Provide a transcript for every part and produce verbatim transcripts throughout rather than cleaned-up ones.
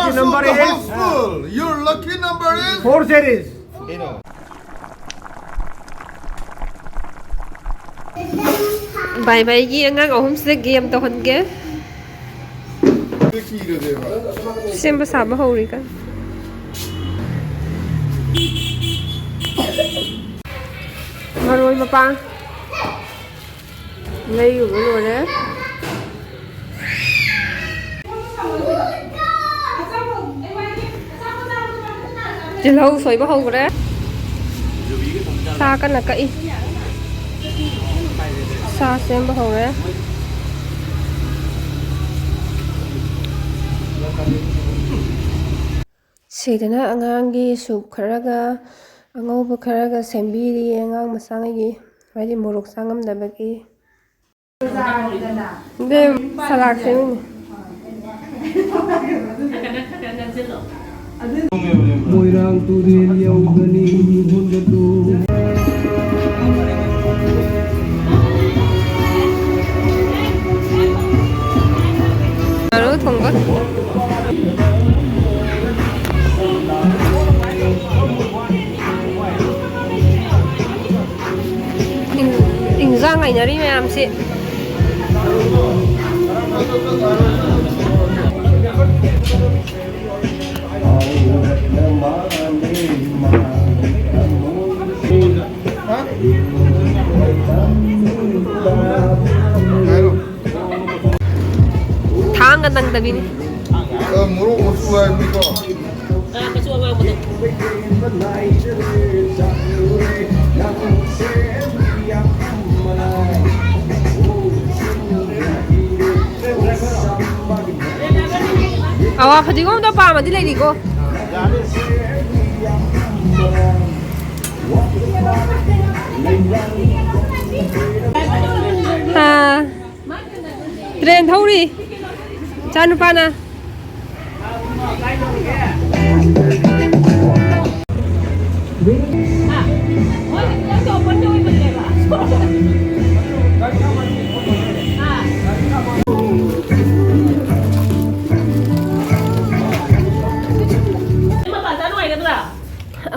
Number is four series. ꯕꯥꯏ ꯕꯥꯏꯒꯤ ꯑꯉꯥꯡ ꯑꯍꯨꯝꯁꯤꯗ game ꯇꯧꯍꯟꯒꯦ꯫ ꯁꯦꯝꯕ ꯁꯥꯕ ꯍꯧꯔꯤ ꯀꯟꯅ꯫ ꯃꯔꯣꯏ ꯃꯄꯥꯡ ꯂꯩꯔꯨꯕ ꯂꯣꯏꯔꯦ꯫ ꯇꯤꯜꯍꯧ ꯁꯣꯏꯕ ꯍꯧꯈ꯭ꯔꯦ꯫ ꯁꯥ ꯀꯟꯅ ꯀꯛꯏ꯫ ꯁꯥ ꯁꯦꯝꯕ ꯍꯧꯔꯦ꯫ ꯁꯤꯗꯅ ꯑꯉꯥꯡꯒꯤ ꯁꯨꯞ ꯈꯔꯒ ꯑꯉꯧꯕ ꯈꯔꯒ ꯁꯦꯝꯕꯤꯔꯤ ꯑꯉꯥꯡ ꯃꯆꯥꯉꯩꯒꯤ, ꯍꯥꯏꯗꯤ ꯃꯣꯔꯣꯛ ꯆꯥ ꯉꯝꯗꯕꯒꯤ꯫ ꯏꯕꯦꯝ, ꯁꯂꯥꯗ ꯁꯦꯝꯃꯤꯅꯦ꯫ ꯃꯣꯏꯔꯥꯡ ꯇꯨꯔꯦꯜ ꯌꯧꯒꯅꯤ ꯍꯣꯟꯒꯠꯂꯨ꯫ ꯉꯥꯅꯨ ꯊꯣꯡꯕ꯫ ꯏꯟ-, ꯏꯟꯖꯥꯡ ꯉꯥꯏꯅꯔꯤ ꯃꯌꯥꯝꯁꯤ꯫ ꯊꯥꯡꯒ ꯅꯪꯗꯕꯤꯅꯤ꯫ ꯃꯣꯔꯣꯛ ꯃꯆꯨ ꯍꯥꯏꯕꯅꯤꯀꯣ꯫ ꯑꯥ, ꯃꯆꯨ ꯑꯉꯥꯡꯕꯗꯣ꯫ ꯑꯋꯥ ꯐꯗꯤꯒꯣꯝꯗꯣ ꯄꯥꯝꯃꯗꯤ ꯂꯩꯔꯤꯀꯣ꯫ ꯑꯥ꯫ ꯇ꯭ꯔꯦꯟ ꯊꯧꯔꯤ ꯏꯆꯥꯅꯨꯄꯥꯅ꯫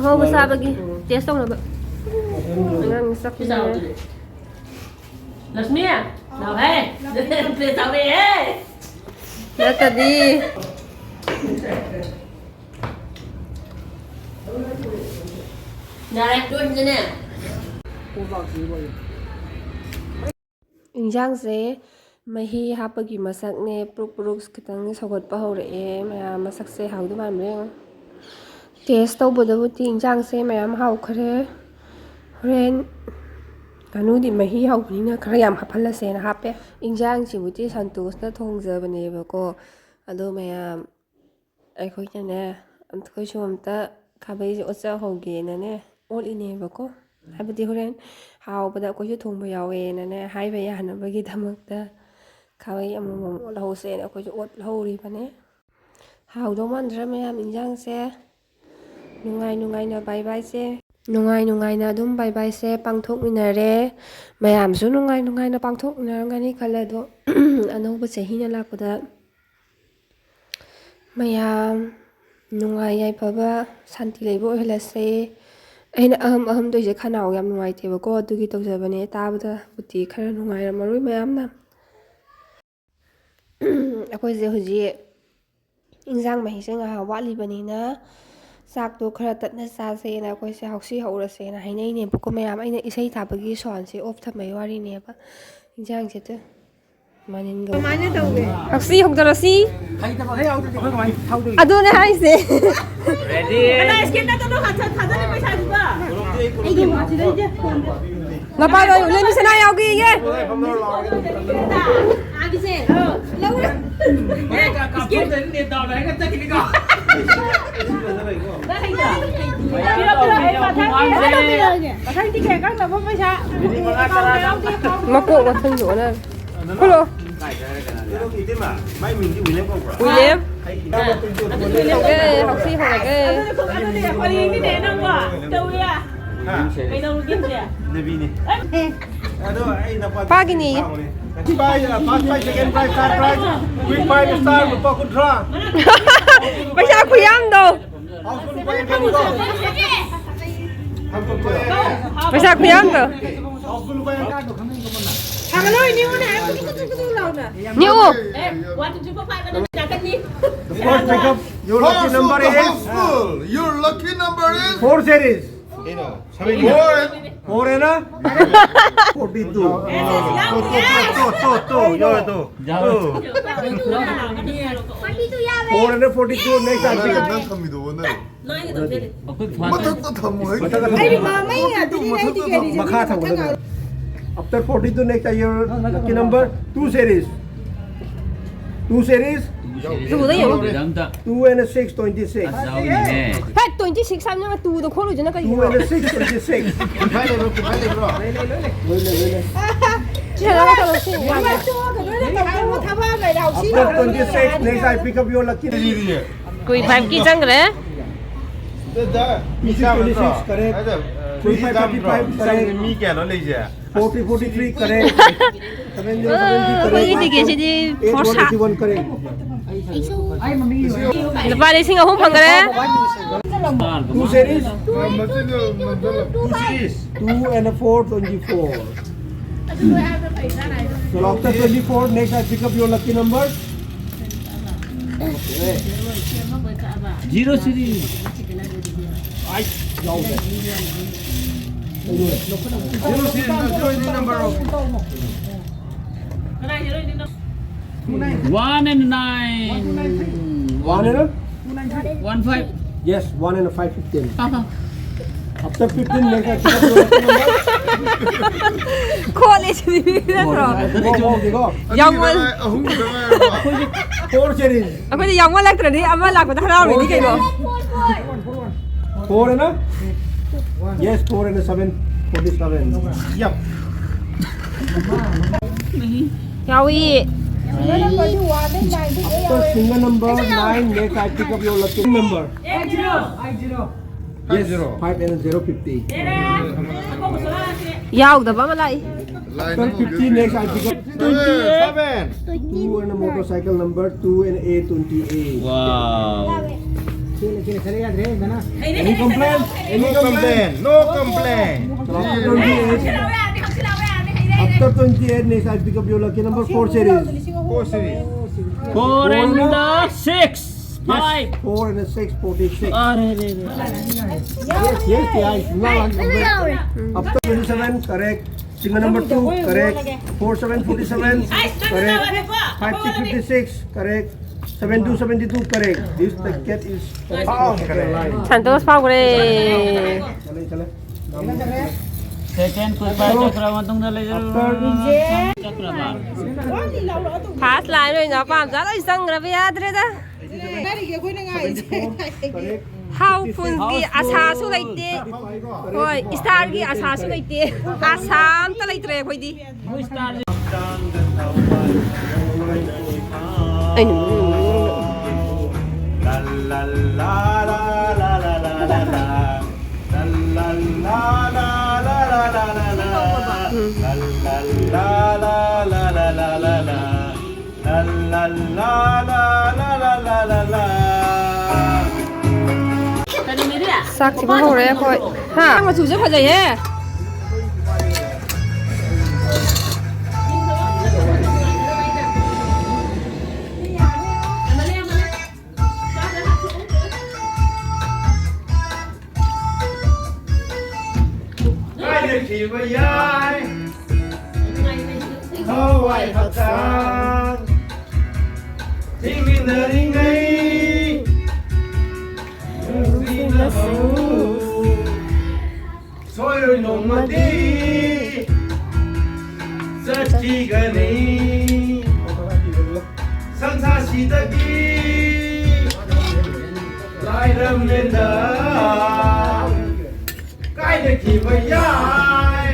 ꯑꯍꯥꯎꯕ ꯆꯥꯕꯒꯤ ꯇꯦꯁ ꯇꯧꯅꯕ꯫ ꯑꯉꯥꯡ ꯆꯠꯈꯤꯅꯦ꯫ ꯂꯛꯁꯃꯤ, ꯂꯥꯎꯍꯦ꯫ ꯄ꯭ꯂꯦꯠ ꯆꯥꯎꯔꯦꯍꯦ꯫ ꯅꯠꯇꯗꯤ꯫ ꯌꯥꯔꯦ, ꯇꯣꯛꯑꯁꯤꯅꯦ꯫ ꯏꯟꯖꯥꯡꯁꯦ ꯃꯍꯤ ꯍꯥꯞꯄꯒꯤ ꯃꯁꯛꯅꯦ, ꯄ꯭ꯔꯨꯛ ꯄ꯭ꯔꯨꯛ ꯈꯤꯇꯪ ꯁꯧꯒꯠꯄ ꯍꯧꯔꯛꯑꯦ꯫ ꯃꯌꯥꯝ, ꯃꯁꯛꯁꯦ ꯍꯥꯎꯗꯧ ꯃꯥꯟꯕ꯭ꯔꯥ ꯌꯦꯡꯉꯣ꯫ ꯇꯦꯁ ꯇꯧꯕꯗꯕꯨꯗꯤ ꯏꯟꯖꯥꯡꯁꯦ ꯃꯌꯥꯝ ꯍꯥꯎꯈ꯭ꯔꯦ꯫ ꯍꯣꯔꯦꯟ ꯉꯥꯅꯨꯗꯤ ꯃꯍꯤ ꯍꯥꯎꯕꯅꯤꯅ ꯈꯔ ꯌꯥꯝ ꯍꯥꯞꯍꯜꯂꯁꯦꯅ ꯍꯥꯞꯄꯦ꯫ ꯏꯟꯖꯥꯡꯁꯤꯕꯨꯗꯤ ꯁꯟꯇꯣꯁꯅ ꯊꯣꯡꯖꯕꯅꯦꯕꯀꯣ, ꯑꯗꯣ ꯃꯌꯥꯝ, ꯑꯩꯈꯣꯏꯅꯅꯦ, ꯑꯩꯈꯣꯏꯁꯨ ꯑꯝꯇ ꯈꯥꯕꯩꯁꯦ ꯑꯣꯠꯆꯍꯧꯒꯦꯅꯅꯦ ꯑꯣꯠꯂꯤꯅꯦꯕꯀꯣ꯫ ꯍꯥꯏꯕꯗꯤ ꯍꯣꯔꯦꯟ ꯍꯥꯎꯕꯗ ꯑꯩꯈꯣꯏꯁꯨ ꯊꯣꯡꯕ ꯌꯥꯎꯋꯦꯅꯅꯦ ꯍꯥꯏꯕ ꯌꯥꯅꯕꯒꯤꯗꯃꯛꯇ ꯈꯥꯕꯩ ꯑꯃꯃꯝ ꯑꯣꯠꯍꯧꯁꯦꯅ ꯑꯩꯈꯣꯏꯁꯨ ꯑꯣꯠꯍꯧꯔꯤꯕꯅꯦ꯫ ꯍꯥꯎꯗꯧ ꯃꯥꯟꯗ꯭ꯔꯥ ꯃꯌꯥꯝ ꯏꯟꯖꯥꯡꯁꯦ? ꯅꯨꯡꯉꯥꯏ ꯅꯨꯡꯉꯥꯏꯅ ꯕꯥꯏ ꯕꯥꯏꯁꯦ꯫ ꯅꯨꯡꯉꯥꯏ ꯅꯨꯡꯉꯥꯏꯅ ꯑꯗꯨꯝ ꯕꯥꯏ ꯕꯥꯏꯁꯦ ꯄꯥꯡꯊꯣꯛꯃꯤꯟꯅꯔꯦ꯫ ꯃꯌꯥꯝꯁꯨ ꯅꯨꯡꯉꯥꯏ ꯅꯨꯡꯉꯥꯏꯅ ꯄꯥꯡꯊꯣꯛꯃꯤꯟꯅꯔꯝꯒꯅꯤ ꯈꯜꯂꯦ꯫ ꯑꯗꯣ ꯑꯅꯧꯕ ꯆꯍꯤꯅ ꯂꯥꯛꯄꯗ ꯃꯌꯥꯝ ꯅꯨꯡꯉꯥꯏ ꯌꯥꯏꯐꯕ ꯁꯥꯟꯇꯤ ꯂꯩꯕ ꯑꯣꯏꯍꯜꯂꯁꯦ꯫ ꯑꯩꯅ ꯑꯍꯝ ꯑꯍꯝ ꯇꯧꯔꯤꯁꯦ ꯈꯅꯥꯎ ꯌꯥꯝ ꯅꯨꯡꯉꯥꯏꯇꯦꯕꯀꯣ, ꯑꯗꯨꯒꯤ ꯇꯧꯖꯕꯅꯦ꯫ ꯇꯥꯕꯗꯕꯨꯗꯤ ꯈꯔ ꯅꯨꯡꯉꯥꯏꯔꯝꯃꯔꯣꯏ ꯃꯌꯥꯝꯅ꯫ ꯑꯩꯈꯣꯏꯁꯦ ꯍꯧꯖꯤꯛ ꯏꯟꯖꯥꯡ ꯃꯍꯤꯁꯦ ꯉꯥꯏꯍꯥꯛ ꯋꯥꯠꯂꯤꯕꯅꯤꯅ ꯆꯥꯛꯇꯣ ꯈꯔ ꯇꯠꯅ ꯆꯥꯁꯦꯅ ꯑꯩꯈꯣꯏꯁꯦ ꯍꯧꯁꯤ ꯍꯧꯔꯁꯦꯅ ꯍꯥꯏꯅꯩꯅꯦꯕꯀꯣ ꯃꯌꯥꯝ꯫ ꯑꯩꯅ ꯏꯁꯩ ꯊꯥꯕꯒꯤ ꯁꯥꯎꯟꯁꯦ ꯑꯣꯐ ꯊꯝꯕꯩ ꯋꯥꯔꯤꯅꯦꯕ꯫ ꯏꯟꯖꯥꯡꯁꯦ ꯇꯨ ꯃꯅꯤꯟꯒ꯫ ꯀꯃꯥꯏꯅ ꯇꯧꯒꯦ? ꯍꯧꯁꯤ ꯍꯧꯗꯔꯁꯤ꯫ ꯍꯩꯇꯕ ꯈꯔ ꯌꯥꯎꯗ꯭ꯔꯗꯤ ꯑꯩꯈꯣꯏ ꯀꯃꯥꯏꯅ ꯊꯧꯗꯣꯏꯅꯣ? ꯑꯗꯨꯅꯦ ꯍꯥꯏꯁꯦ꯫ ꯔꯦꯗꯤ꯫ ꯀꯅꯥ ꯏꯁꯀꯦꯟ ꯇꯧꯗꯣꯏꯅꯣ? ꯍꯥꯟ ꯊꯥꯗꯣꯏꯅꯦ ꯄꯩꯁꯥꯁꯤꯕꯣ꯫ ꯑꯩꯒꯤ ꯋꯥꯠꯁꯤꯗ ꯑꯩꯁꯦ ꯐꯣꯟꯗ꯫ ꯃꯄꯥꯗꯣ ꯂꯩꯃꯤ ꯁꯅꯥ ꯌꯥꯎꯒꯦꯌꯦ꯫ ꯑꯥꯒꯤꯁꯦ꯫ ꯂꯧꯔꯦ꯫ ꯀꯥꯞꯊꯣꯛꯇ꯭ꯔꯗꯤ ꯅꯦꯠ ꯗꯥꯎꯟ ꯍꯥꯏꯔꯒ ꯆꯠꯈꯤꯅꯤꯀꯣ꯫ ꯃꯊꯪ ꯇꯤꯀꯦꯠ ꯀꯛꯅꯕ ꯄꯩꯁꯥ꯫ ꯃꯀꯣꯛ ꯃꯊꯨꯟꯁꯨ ꯑꯣꯟꯅꯔꯦ꯫ ꯈꯨꯂꯣ꯫ ꯀꯩꯅꯣ, ꯏꯇꯩꯃ, ꯃꯥꯏ ꯃꯤꯡꯗꯤ ꯋꯤꯂꯤꯌꯝ ꯀꯧꯕ꯭ꯔꯣ? ꯋꯤꯂꯤꯌꯝ꯫ ꯑꯩ ꯏꯅꯥꯎ ꯃꯇꯨꯡꯁꯨ ꯍꯧꯒꯦ, ꯍꯧꯁꯤ ꯍꯧꯔꯒꯦ꯫ ꯑꯗꯨꯅꯦ, ꯑꯗꯨꯅꯦ, ꯄꯔꯦꯡꯅꯤꯅꯦ ꯅꯪꯕꯣ꯫ ꯇꯧꯔꯤꯔꯥ? ꯍꯥ? ꯀꯩꯗꯧꯔꯒꯦ ꯍꯧꯖꯤꯛ? ꯅꯕꯤꯅꯦ꯫ ꯑꯦ꯫ ꯑꯗꯣ ꯑꯩ ꯅꯄꯥ ꯄꯥꯒꯤꯅꯤ꯫ ꯄꯥꯒꯤꯅꯤ꯫ First prize, first prize, second prize, third prize, quick five star ꯂꯨꯄꯥ ꯀꯨꯟꯊ꯭ꯔꯥ꯫ ꯄꯩꯁꯥ ꯈꯨꯌꯥꯝꯗꯣ꯫ House full ꯂꯨꯄꯥ ꯌꯥꯡꯈꯩꯅꯤꯀꯣ꯫ ꯄꯩꯁꯥ ꯈꯨꯌꯥꯝꯗꯣ꯫ ꯊꯥꯒꯠꯂꯣꯏ, ꯅꯤꯉꯣꯅꯦ, ꯍꯥꯏ, ꯀꯨꯇꯨ, ꯀꯨꯇꯨ, ꯀꯨꯇꯨ ꯂꯥꯎꯅ꯫ ꯅꯤꯉꯣ꯫ The first pickup, your lucky number is housefull. Your lucky number is four series. Four. Four है ना? Forty two. तो, तो, तो, तो, तो, यो तो। Four hundred forty two next article. ꯅꯪ ꯊꯝꯃꯤꯗꯨꯕꯨ ꯅꯪ? ꯅꯣꯏꯒꯤ ꯇꯧꯖꯔꯤ꯫ ꯃꯊꯛꯇ ꯊꯝꯃꯣ, ꯍꯦꯛ꯫ ꯃꯊꯛꯇ ꯑꯩꯗꯤ ꯊꯝꯃꯣ꯫ ꯃꯃꯩ ꯉꯥꯛꯇꯅꯤ ꯑꯩꯗꯤ ꯀꯔꯤꯁꯦ꯫ ꯃꯈꯥ ꯊꯝꯒꯗꯕ꯫ After forty two next are your lucky number, two series. Two series. ꯇꯨꯗ ꯌꯦꯡꯉꯣ꯫ Two and six, twenty six. ꯍꯦ, twenty six ꯍꯥꯏꯕꯅꯤꯅ ꯇꯨꯗ ꯈꯣꯠꯂꯨꯁꯤꯅ ꯀꯩꯒꯤꯅꯣ? Two and six, twenty six. ꯀꯨꯟꯊ꯭ꯔꯥ ꯂꯩꯕ꯭ꯔꯣ? ꯀꯨꯟꯊ꯭ꯔꯥ ꯂꯩꯕ꯭ꯔꯣ? ꯂꯣꯏ ꯂꯩ, ꯂꯣꯏ ꯂꯩ꯫ ꯁꯤ ꯀꯩꯅꯣ ꯇꯧꯔꯣ, ꯁꯤ ꯌꯥꯗ꯭ꯔꯦ꯫ After twenty six, next I pick up your lucky. ꯀꯨꯟ ꯐꯥꯏꯚꯀꯤ ꯆꯪꯈ꯭ꯔꯦ꯫ ꯇ꯭ꯋꯦꯟꯇꯤ ꯁꯤꯛꯁ ꯀꯔꯦ꯫ ꯇ꯭ꯋꯦꯟꯇꯤ ꯐꯥꯏꯚ ꯊꯥꯔꯇꯤ ꯐꯥꯏꯚ ꯀꯔꯦ꯫ ꯃꯤ ꯀꯌꯥꯅꯣ ꯂꯩꯁꯦ? ꯐꯣꯔꯇꯤ ꯐꯣꯔꯇꯤ ꯊ꯭ꯔꯤ ꯀꯔꯦ꯫ ꯁꯚꯦꯟ ꯖꯤꯔꯣ ꯁꯚꯦꯟ ꯖꯤꯔꯣ ꯀꯔꯦ꯫ ꯑꯩꯈꯣꯏꯒꯤ ꯇꯤꯀꯦꯠꯁꯤꯗꯤ ꯑꯩꯠ ꯋꯥꯟ ꯐꯣꯔ ꯁꯥ-, ꯑꯩꯠꯇꯤ ꯋꯥꯟ ꯀꯔꯦ꯫ ꯂꯨꯄꯥ ꯂꯤꯁꯤꯡ ꯑꯍꯨꯝ ꯐꯪꯈ꯭ꯔꯦ꯫ Two series. Two series. Two and a four, twenty four. So after twenty four, next I pick up your lucky number. Zero series. Zero series, no, zero is the number of. One and nine. One and a? One five. Yes, one and a five fifteen. After fifteen, next I pick up your lucky number. ꯈꯣꯠꯂꯦ ꯁꯤꯗꯤ ꯅꯠꯇ꯭ꯔꯣ? ꯀꯣ, ꯀꯣ, ꯀꯣ, ꯀꯣ꯫ ꯌꯥꯝ ꯉꯜ-, ꯑꯍꯨꯝ ꯈꯛꯇ ꯉꯥꯏꯔꯕ? Four series. ꯑꯩꯈꯣꯏꯗꯤ ꯌꯥꯝ ꯉꯜꯂꯛꯇ꯭ꯔꯗꯤ ꯑꯃ ꯂꯥꯛꯄꯗ ꯍꯔꯥꯎꯔꯤꯅꯤ ꯀꯩꯅꯣ꯫ Four and a? Yes, four and a seven, forty seven. Yep. ꯌꯥꯎꯏ꯫ After single number nine, next I pick up your lucky number. Yes, five and a zero fifty. ꯌꯥꯎꯗꯕ ꯑꯃ ꯂꯥꯛꯏ꯫ After fifty, next I pick up. Seven. Two and a motorcycle number two and A twenty-eight. Wow. Any complaint? Any complaint? No complaint. After twenty-eight, after twenty-eight, next I pick up your lucky number four series. Four series. Four and the six. Five. Four and a six, forty-six. अरे रे रे. Yes, yes, yes. After twenty-seven, correct. Single number two, correct. Four seven forty-seven, correct. Five six fifty-six, correct. Seven two seventy-two, correct. This the cat is correct. Santos ꯐꯥꯎꯈ꯭ꯔꯦ꯫ ꯆꯠꯂꯦ, ꯆꯠꯂꯦ꯫ Second ꯄꯨꯁꯄꯥ ꯆꯠꯈ꯭ꯔ ꯃꯇꯨꯡꯗ ꯂꯩꯖꯔꯨ꯫ First line ꯑꯣꯏꯅ ꯄꯥꯝꯖꯥ ꯂꯣꯏ ꯆꯪꯈ꯭ꯔꯕ ꯌꯥꯗ꯭ꯔꯦꯗ꯫ ꯀꯔꯤꯒꯤ ꯑꯩꯈꯣꯏꯅ ꯉꯥꯏꯔꯤꯁꯦ? ꯍꯥꯎ ꯐꯨꯜꯒꯤ ꯑꯁꯥꯁꯨ ꯂꯩꯇꯦ꯫ ꯍꯣꯏ, ꯁ꯭ꯇꯥꯔꯒꯤ ꯑꯁꯥꯁꯨ ꯂꯩꯇꯦ꯫ ꯑꯁꯥ ꯑꯝꯇ ꯂꯩꯇ꯭ꯔꯦ ꯑꯩꯈꯣꯏꯗꯤ꯫ ꯑꯩꯅ ꯆꯥꯛ ꯊꯤꯕ ꯍꯧꯔꯦ ꯑꯩꯈꯣꯏ꯫ ꯍꯥ? ꯃꯆꯨꯁꯦ ꯐꯖꯩꯍꯦ꯫ ꯀꯥꯏꯅꯈꯤꯕ ꯌꯥꯏ ꯊꯋꯥꯏ ꯍꯛꯆꯥꯡ ꯊꯤꯃꯤꯟꯅꯔꯤꯉꯩ ꯅꯨꯡꯁꯤꯅꯍꯧ꯫ ꯁꯣꯏꯔꯣꯏ ꯅꯣꯡꯃꯗꯤ ꯆꯠꯈꯤꯒꯅꯤ ꯁꯪꯁꯥꯔꯁꯤꯗꯒꯤ꯫ ꯂꯥꯏꯔꯝꯂꯦꯟꯗ ꯀꯥꯏꯅꯈꯤꯕ ꯌꯥꯏ꯫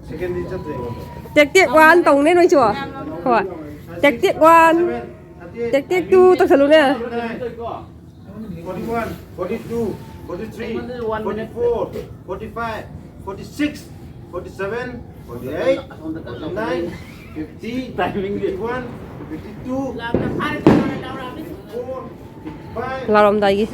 Secondary ꯆꯠꯇ꯭ꯔꯦ ꯑꯩꯉꯣꯟꯗ꯫ Tactic one ꯇꯧꯅꯦ ꯅꯣꯏꯁꯨ꯫ ꯍꯣꯏ꯫ Tactic one, tactic two ꯇꯧꯁꯜꯂꯨꯅꯦ꯫ Forty-one, forty-two, forty-three, forty-four, forty-five, forty-six, forty-seven, forty-eight, forty-nine, fifty, fifty-one, ꯂꯥꯎꯔꯝꯗꯥꯏꯒꯤ꯫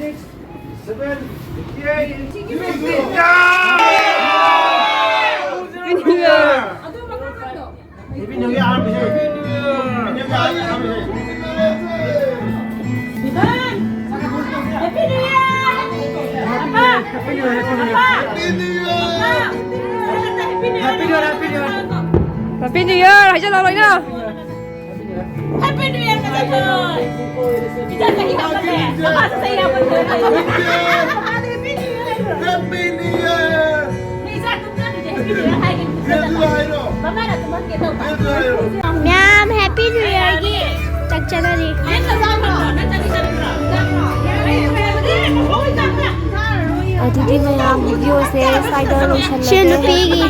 Happy New Year! ꯍꯥꯏꯖꯜꯂꯣ ꯂꯣꯏꯅ꯫ Happy New Year ꯃꯆꯥꯈꯣꯏ꯫ ꯏꯆꯥ ꯆꯍꯤ ꯍꯥꯞꯄꯜꯂꯦ꯫ ꯃꯃꯥꯁꯨ ꯆꯍꯤ ꯍꯥꯞꯄꯜꯂꯦ꯫ Happy New Year꯫ ꯅꯣꯏ ꯏꯆꯥ ꯇꯨꯝꯅꯗ꯭ꯔꯤꯁꯦ Happy New Year ꯍꯥꯏꯒꯦ꯫ ꯃꯃꯥꯅ ꯇꯨꯝꯍꯟꯒꯦ ꯇꯧꯕ꯫ ꯃꯌꯥꯝ Happy New Yearꯒꯤ ꯆꯥꯛ ꯆꯥꯅꯔꯤ꯫ ꯑꯗꯨꯗꯤ ꯃꯌꯥꯝ videoꯁꯦ ꯁ꯭ꯋꯥꯏꯗ ꯂꯣꯏꯁꯜꯂꯒꯦ꯫ ꯁꯤ ꯅꯨꯄꯤꯒꯤ꯫